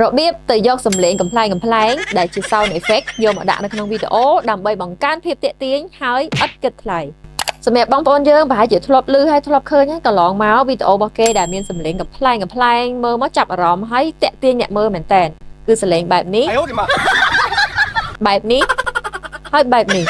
របៀបទៅយកសំឡេងកំប្លែងកំប្លែងដែលជា sound effect យកមកដាក់នៅក្នុងវីដេអូដើម្បីបង្កើនភាពទាក់ទាញហើយឥតគិតថ្លៃសម្រាប់បងប្អូនយើងប្រហែលជាធ្លាប់ឮហើយធ្លាប់ឃើញហើយកន្លងមកវីដេអូរបស់គេដែលមានសំឡេងកំប្លែងកំប្លែងមើលមកចាប់អារម្មណ៍ហើយទាក់ទាញអ្នកមើលមែនតើគឺសំឡេងបែបនេះ 哎呦我的妈！ បែបនេះហើយបែបនេះ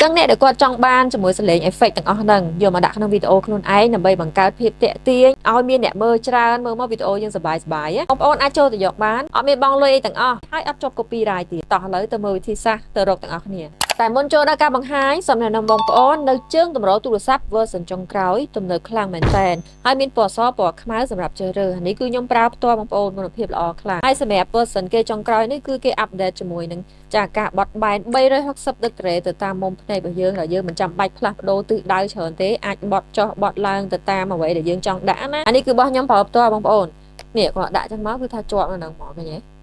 ចឹងអ្នកដែលគាត់ចង់បានជាមួយសំឡេង effect ទាំងអស់ហ្នឹងយកមកដាក់ក្នុងវីដេអូខ្លួនឯងដើម្បីបង្កើតភាពទាក់ទាញឲ្យមានអ្នកមើលច្រើនមើលមកវីដេអូយើងសប្បាយសប្បាយបងប្អូនអាចចូលទៅយកបានអត់មានបង់លុយអីទាំងអស់ហើយអត់ជាប់ copyright ទៀតតោះឥឡូវទៅមើលវិធីសាស្ត្រទៅរកទាំងអស់គ្នាតែមុនចូលដល់ការបង្ហាញសូមណែនាំបងប្អូននៅជើងតម្រូវទូរស័ព្ទ version ចុងក្រោយទំនើបខ្លាំងមែនតើហើយមានពណ៌សពណ៌ខ្មៅសម្រាប់ជ្រើសរើសនេះគឺខ្ញុំប្រើផ្ទាល់បងប្អូនគុណភាពល្អខ្លាំងហើយសម្រាប់ version គេចុងក្រោយនេះគឺគេ update ជាមួយនឹង ចាការបត់បែន360ដឺក្រេទៅតាមមុំភ្នែករបស់យើងដែលយើងមិនចាំបាច់ផ្លាស់ប្ដូរទិសដៅច្រើនទេអាចបត់ចុះបត់ឡើងទៅតាមអ្វីដែលយើងចង់ដាក់ណាអានេះគឺរបស់ខ្ញុំប្រើផ្ទាល់បងប្អូននេះគាត់ដាក់ចឹងមកគឺថាជាប់នៅហ្នឹងហ្មងឃើញទេ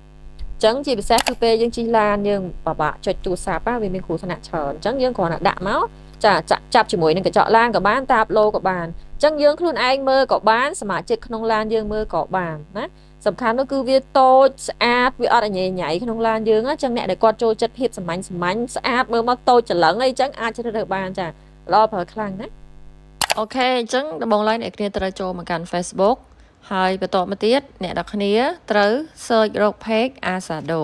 ចឹងជាពិសេសគឺពេលយើងជិះឡានយើងពិបាកចុចទូរស័ព្ទវាមានគ្រោះថ្នាក់ច្រើនចឹងយើងគ្រាន់តែដាក់មកចាចាប់ជាមួយនឹងកញ្ចក់ឡានក៏បានតាបឡូក៏បានចឹងយើងខ្លួនឯងមើលក៏បានសមាជិកក្នុងឡានយើងមើលក៏បានណាសំខាន់នោះគឺវាតូចស្អាតវាអត់ញ៉ៃញ៉ៃក្នុងឡានយើងអញ្ចឹងអ្នកដែលគាត់ចូលចិត្តភាពសាមញ្ញសាមញ្ញស្អាតមើលមកតូចច្រឡឹងអីចឹងអាចជ្រើសរើសបានចាល្អប្រើខ្លាំងណា OK អញ្ចឹងដំបូងឡើយអ្នកគ្នាត្រូវចូលមកកាន់ Facebook ហើយបន្តមកទៀតអ្នកនរគ្នាត្រូវ search រក page Asado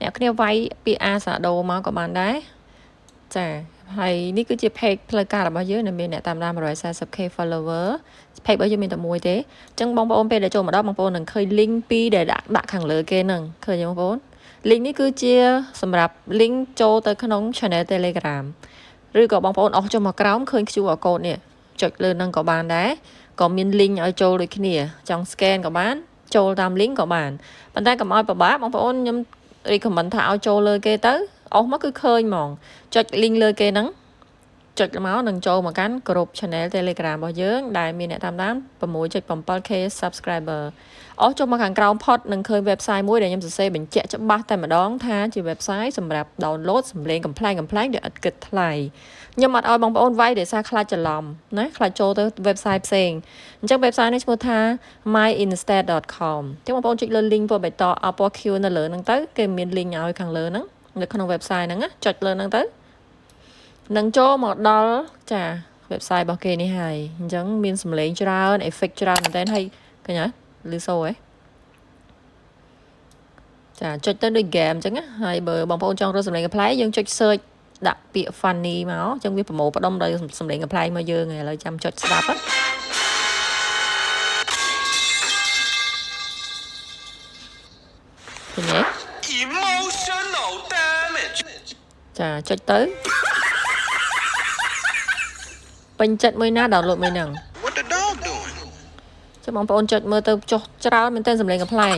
អ្នកគ្នាវាយពាក្យ Asado មកក៏បានដែរចាហើយនេះគឺជា page ផ្លូវការរបស់យើងដែលមានអ្នកតាមដាន 140K follower page របស់យើងមានតែមួយទេអញ្ចឹងបងប្អូនពេលដែលចូលមកដល់បងប្អូននឹងឃើញ link ពីរដែលដាក់ខាងលើគេហ្នឹងឃើញទេបងប្អូន link នេះគឺជាសម្រាប់ link ចូលទៅក្នុង channel Telegram ឬក៏បងប្អូនអស់ចុះមកក្រោមឃើញ QR code នេះចុចលើហ្នឹងក៏បានដែរក៏មាន link ឲ្យចូលដូចគ្នាចង់ scan ក៏បានចូលតាម link ក៏បានប៉ុន្តែកុំឲ្យពិបាកបងប្អូនខ្ញុំ recommend ថាឲ្យចូលលើគេទៅអស់មកគឺឃើញហ្មងចុច link លើគេហ្នឹងចុចមកនឹងចូលមកកាន់ក្រុម channel Telegram របស់យើងដែលមានអ្នកតាមដាន 6.7K subscriber អស់ចុះមកខាងក្រោមផុតនឹងឃើញ website មួយដែលខ្ញុំសរសេរបញ្ជាក់ច្បាស់តែម្ដងថាជា website សម្រាប់ download សំឡេងកំប្លែងកំប្លែងដែលឥតគិតថ្លៃខ្ញុំអត់ឲ្យបងប្អូនវាយដោយសារខ្លាចច្រឡំណាខ្លាចចូលទៅ website ផ្សេងអញ្ចឹង website នេះឈ្មោះថា myinstead.com អញ្ចឹងបងប្អូនចុចលើ link ពណ៌បៃតងពណ៌ Q នៅលើហ្នឹងទៅគេមាន link ឲ្យខាងលើហ្នឹងនៅក្នុង website ហ្នឹងណាចុចលើហ្នឹងទៅនឹងចូលមកដល់ចា website របស់គេនេះហើយអញ្ចឹងមានសំឡេងច្រើន effect ច្រើនមែនតើហើយឃើញអត់ឮសូរហ៎ចាចុចទៅដូច game អញ្ចឹងណាហើយបើបងប្អូនចង់រកសំឡេងកំប្លែងយើងចុច search ដាក់ពាក្យ funny មកអញ្ចឹងវាប្រមូលផ្ដុំដោយសំឡេងកំប្លែងមកយើងហើយឥឡូវចាំចុចស្ដាប់ណាឃើញទេ Emotional damage。 ចាចុចទៅពេញចិត្តមួយណា download មួយហ្នឹង What the dog doing? ចុះបងប្អូនចុចមើលទៅចុះច្រើនមែនទែនសំឡេងកំប្លែង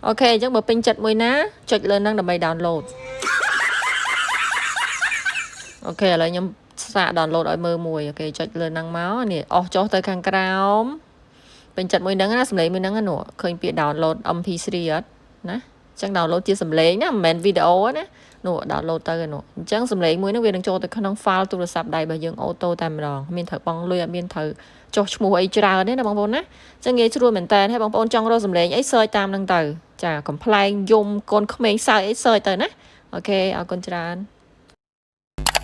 OK អញ្ចឹងបើពេញចិត្តមួយណាចុចលើហ្នឹងដើម្បី download OK ឥឡូវខ្ញុំសាក download ឲ្យមើលមួយ OK ចុចលើហ្នឹងមកនេះអស់ចុះទៅខាងក្រោមពេញចិត្តមួយហ្នឹងណាសំឡេងមួយហ្នឹងណានោះឃើញពាក្យ download MP3 អត់ណាអញ្ចឹង download ជាសំឡេងណាមិនមែនវីដេអូណានោះ download ទៅនោះអញ្ចឹងសំឡេងមួយហ្នឹងវានឹងចូលទៅក្នុង file ទូរស័ព្ទដៃរបស់យើង auto តែម្ដងមានត្រូវបង់លុយអត់មានត្រូវចុះឈ្មោះអីច្រើនទេណាបងប្អូនណាអញ្ចឹងងាយស្រួលមែនតើហើយបងប្អូនចង់រកសំឡេងអី search តាមហ្នឹងទៅចាកំប្លែងយំកូនក្មេងសើចអី search ទៅណា OK អរគុណច្រើន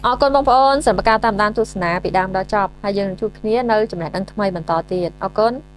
អរគុណបងប្អូនសម្រាប់ការតាមដានទស្សនាពីដើមដល់ចប់ហើយយើងនឹងជួបគ្នានៅចំណេះដឹងថ្មីបន្តទៀតអរគុណ។